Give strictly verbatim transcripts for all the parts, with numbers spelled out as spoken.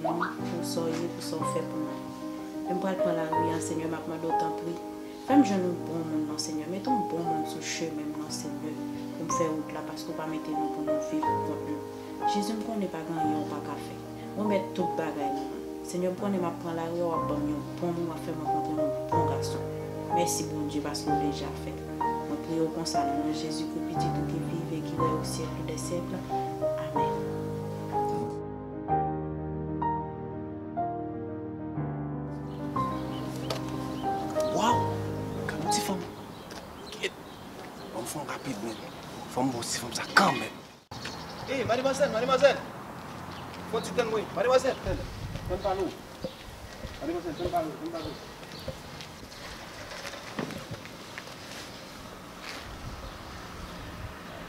Pou sa w ye, pou sa w fè pou mwen. Men m pral pran lari a, Senyè, m ap mande w tanpri. Fè m jwenn yon bon moun, non, Senyè. Mete yon bon moun sou chemen m, non, Senyè, pou m fè wout la, paske w pa mete nou pou nou viv pou kont nou. Jezi, m konnen pa gen anyen w pa ka fè. M remèt tout bagay nan men w. Senyè, m konnen m ap pran lari a, w ap ban m yon bon moun, w ap fè m rankontre yon bon gason. Mèsi, Bondye, paske w deja fè. Mwen priye w konsa, nan non Jezikri, Pitit ou ki viv e ki rèy o syèk dè syèk la. Amèn. Waw! Gad yon ti fanm. Kèt! Ban m fè yon rapid, men. Fò m ba w ti fanm sa kanmenm. Ey, mademwazèl, mademwazèl! Fò ti tann mwen, mademwazèl! Tann, tann pale w. Mademwazèl, tann pale w, tann pale w.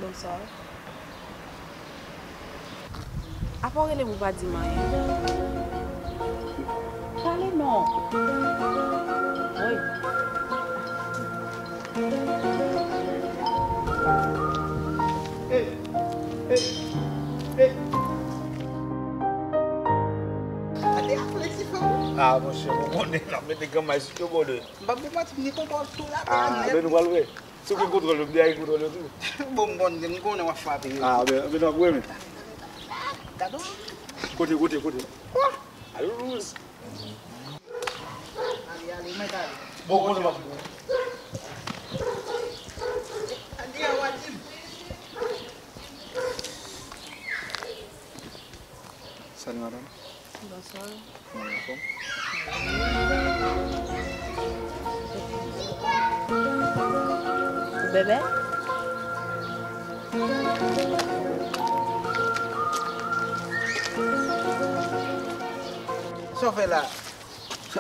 Bonswa. Apa w rele m ou pa di m anyen? Pale non. Woy. Ey, ey, ey. Gade afle ti fanm. Ah, monchè, mwen konnen l ap mete granmay sou tchobole. M p ap pou manti, m gen kontwòl tou la, ah, men nou pral wè. Si w gen kontwòl yo, m deja gen kontwòl yo tou. Bon, m konn, m konnen w ap frape yo. Ah, ben, ben, n ap wè, men. Gade w. Kote, kote, kote? Kwa? Alo, Luz. Ale, ale, mwen ale. Bon, kote m ap. Ale, a w a di m. Salut, madame. Bonsoir. Mwen anfòm. Ou bèbè? Sa w fè la?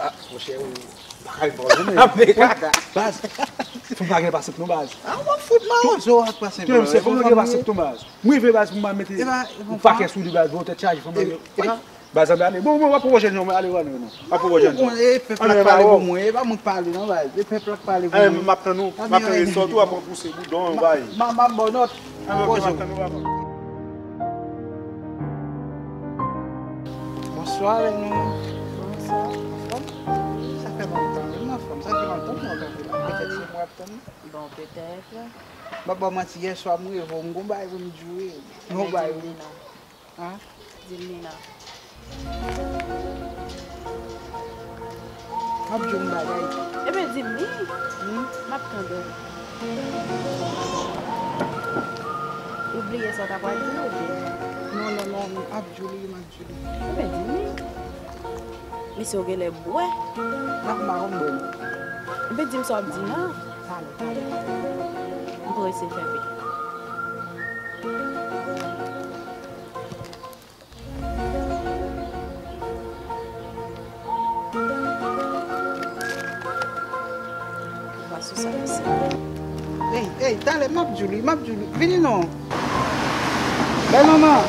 Ah, monchè, ou pa ka vin pran mwen. Baz, fò m pa gen pasyans non, baz. Ah, w ap fout mawozo ak pasyans. Tande, monchè, fò m gen pasyans non, baz. M rive, baz, pou m al mete yon pakè sou li, baz, pou tèt chaje, fò m al. Baz, ann ale. Bon, bon, w ap pran jèn jan, ale, ale, non. W ap pran jèn jan. Bon, e pèp la k pale pou mwen, e pa mwen k pale non, baz. E pèp la k pale pou mwen. M ap tann ou, m ap tann ou, sòti w ap pran pouse boudon, bay. M ap ba w nòt. Ann, ok, m ap tann ou, papa. Bonswa, avèk nou. Bonswa. Anfòm? Sa fè lontan, wi, m anfòm. Sa fè lontan m wè w kanpe la. Petèt se mwen w ap tann. Bon, petèt. M ap ba w manti, yè swa m reve w, m gon bagay pou m di w, wi. M gon bagay, wi. Di m li non. An? Di m li non. M ap di w yon bagay. Ebyen, di m li. Hmm? M ap tande w. Ou bliye sa w ta pral di m oubyen? Non, non, non, m ap di w li, m ap di w li. Ebyen, di m li. Mesye, w genlè bwè. M ap mawon bwè. Ebyen, di m sa w ap di m nan. Pale, pale, pale. M prese fè vit. Ou pa sou sa, mesye. Ey, ey, talè, m ap di w li, m ap di w li. Vini non. Bèl manman.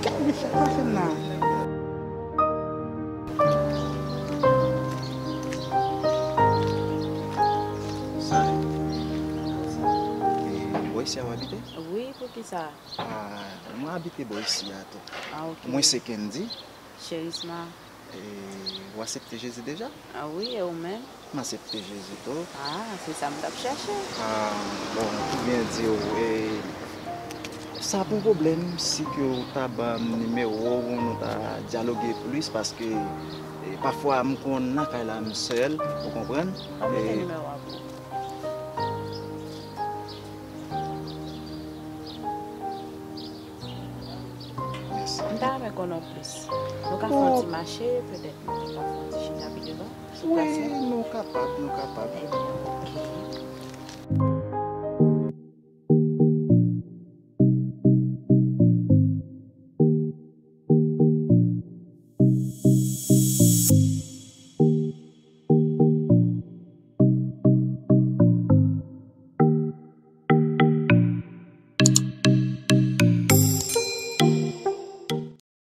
Gad mesye ap pase m la. Salut. E, bò isi a w abite? Wi, poukisa? Ah, mwen abite bò isi a tou. Ah, ok. Mwen se Kendy. Cherisma. E, ou aksepte Jezi deja? Ah wi, e ou menm? M aksepte Jezi tou. Ah, se sa m t ap chèche. Ah, bon, pou byen di w, e, sa pou pwoblèm si ke w ta ban m nimewo w, nou ta dyaloge plis, paske, e, pafwa m konn nan kay la m sèl, ou konprann? M ap mete nimewo a pou ou. Mèsi. M ta renmen konnen w plis. Nou ka fè yon ti mache, petèt nou ka fè yon ti chita pi devan, sou plas la. Wi, nou kapab, nou kapab. Ebyen,